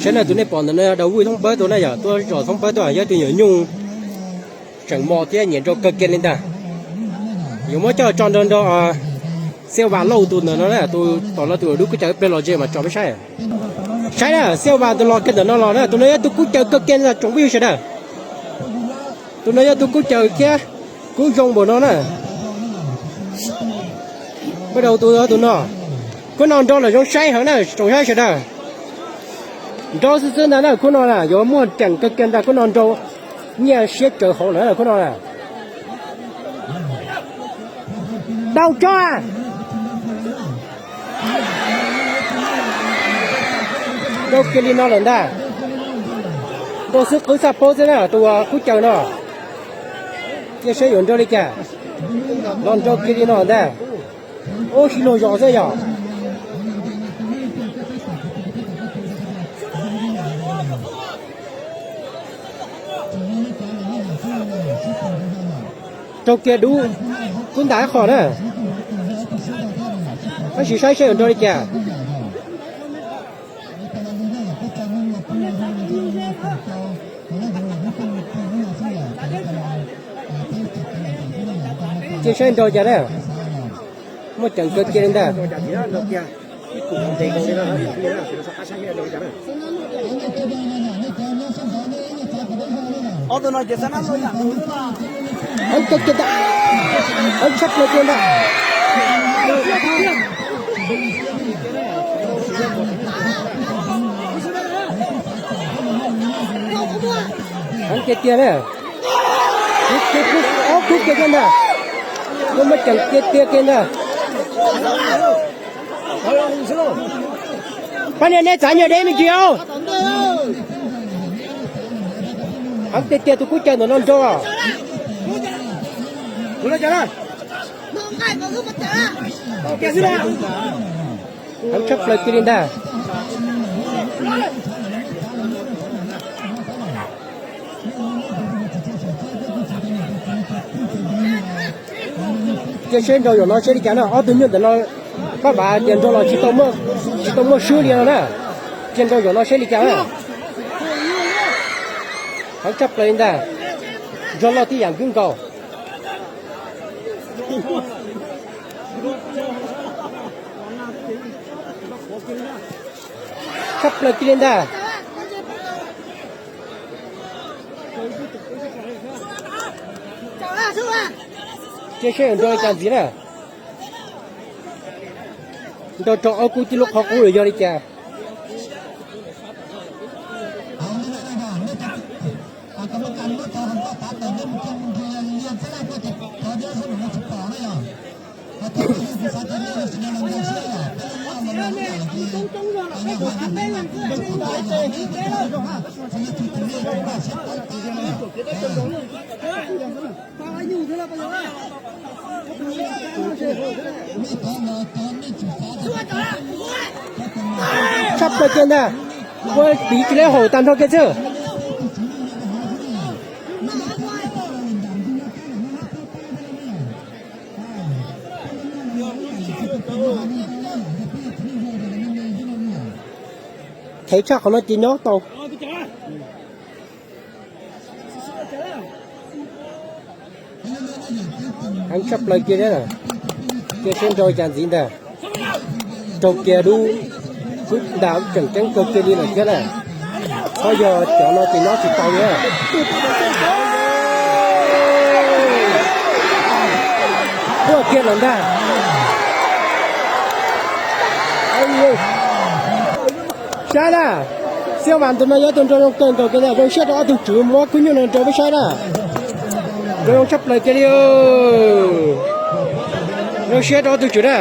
Saib na, tus nej pom ntawm no yog Dau Vwj Thoob Pawb tus na yom, tuaj zom Thoob Pawb tuaj, yog tus nyuam nyuj tseem mos thiab nyiam nrau kawg kiag li ntag. Yuav muab coj tso nrau nrau Xiaj Vas Lauj tus ntawm no na, tus tom no tus dub kub caws ib pliag los ze mas tso peb saib. Saib na, Xiaj Vas tus los kiag ntawm no los na, tus no yog tus kub caws kawg kiag ntag tsoom phooj ywg sawv daws. Tus no yog tus kub caws thiab kub zoo npaum no na. Pab dau tus tus no, khub no nrau los zoo saib heev na tsoom saib sawv daws. Nrau xwb xwb ntag na khub no na, yuav muaj ceem kawg kiag ntag khub no, nrau nyiaj siab tsawv hauv lawm khub no na. Dau tso. Nrau kiag li no lawm ntag. Nrau xwb qwb xaj paub xwb na tus kub caws no. Cia saib yuav nrau li cas. Los nrau kiag li no ntag. Ub, sib luag zos xwb yom. Raug kiag dub, kub ntais qhov na. Tab sis saib saib yuav nrau li cas. Cia saib nrau cas na. Muaj ceem kawg kiag li ntag. Heev kawg kiag ntag. Heev tshaj plaws kiag ntag. Heev tiag tiag na. Ob kub kiag thiab ntag. Muaj ceem tiag tiag kiag ntag. Pab niag neb txav nyuag deb me ntsis os. Heev tiag tiag tus kub caws ntawm no nrau. Heev tshaj plaws kiag li ntag. Cia saib nrau zaum no saib li cas na, ob tug nyuj ntawm no pab vav tias nrau los tsis tau muaj swb li no na. Cia nrau zaum no saib li cas na. Heev tshaj plaws li ntag. Nrau loj tib yam nkwb nkaus. Tshaj plaws kiag li ntag. Cia saib nrau li cas ntxiv na. Nrau rau ob kub tib lub qhov qub lawm yog li cas. Tshaj plaws kiag ntag. Ua piv tsis leb haum tag nrho kiag xwb. Thev tshaj qhov no ces nyob tau. Heev tshaj plaws kiag thiab. Cia saib nrau cas ntxiv ntag. Raug kiag dub, kub ntas tseem ceeb kawg kiag li lawm thiab na. Txhob yog cov no ces nyob tsis tau li. Tuaj kiag lawm ntag. Saib na, Xiaj Vas tus no yog tus nrau zoo kawg nkaus kiag na, zoo siab rau ob tug tswv muab khub nyuj no rau peb saib na. Nrau zoo tshaj plaws kiag li. Zoo siab rau ob tug tswv na.